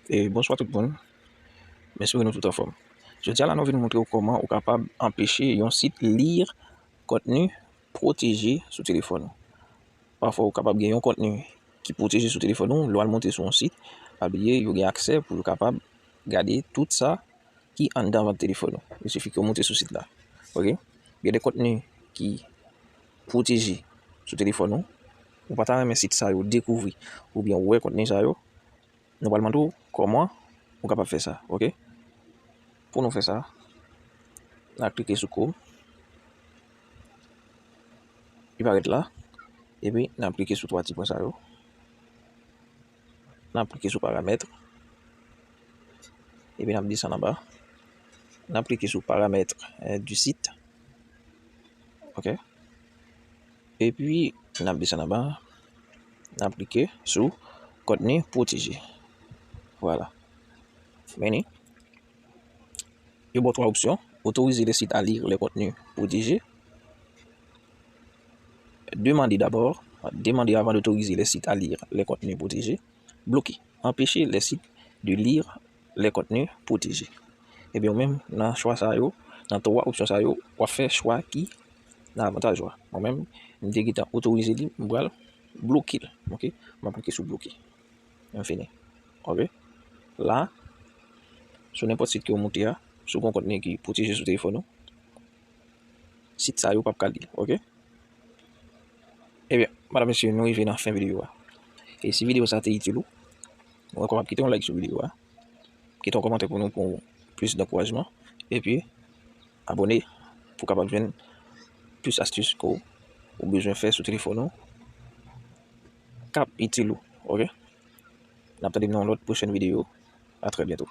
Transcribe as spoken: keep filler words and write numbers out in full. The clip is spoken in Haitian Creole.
E bonswa tout moun. M espere nou tout anfòm. Jodi a la, nou vin montre w kòman ou kapab anpeche yon sit li kontni pwoteje sou telefòn ou. Pafwa, ou kapab gen yon kontni ki pwoteje sou telefòn ou, lè w al monte sou yon sit, pa bliye, yo gen aksè pou yo kapab gade tout sa ki anndan vant telefòn ou. Il sifi ke w monte sou sit la. Ok? Gen de kontni ki pwoteje sou telefòn ou. Ou pa ta renmen sit sa yo dekouvri oubyen wè kontni sa yo. Nou pral montre w kòman ou kapab fè sa, ok? Pou nou fè sa, n a klike sou Chrome. Li parèt la. Epi, n ap klike sou twa ti pwen sa yo. N ap klike sou paramèt. Epi, n ap desann anba. N ap klike sou paramèt, eh, du site. Ok? Epi, n ap desann anba. N ap klike sou kontni pwoteje. Vwala. Mennen. Yo ba w twa opsyon. Autoriser les sites à lire les contenus protégés. Demander d'abord. Demander avant d'autoriser les sites à lire les contenus protégés. Bloquer. Empêcher les sites de lire les contenus protégés. Ebyen, ou menm, nan chwa sa yo, nan twa opsyon sa yo, w ap fè chwa ki nan avantaj ou a. Mwen menm, m te gentan otorize li, m pral bloke l. Ok? M ap klike sou bloke. M fini. Ok? La, sou nenpòt sit ke w monte a, si w gen yon kontni ki pwoteje sou telefòn ou, sit sa yo p ap ka li l. Ok? Ebyen, madam, mesye, nou rive nan fen videyo a. E si videyo sa te itil ou, ou kapab kite yon like sou videyo a. Kite yon kòmantè pou nou, pou plis dankourajman. Epi, abòne pou kapab jwenn plis astis ke w, ou bezwen fè sou telefòn ou k ap itil ou, ok? N ap tande m nan yon lòt pwochèn videyo. A trè byento.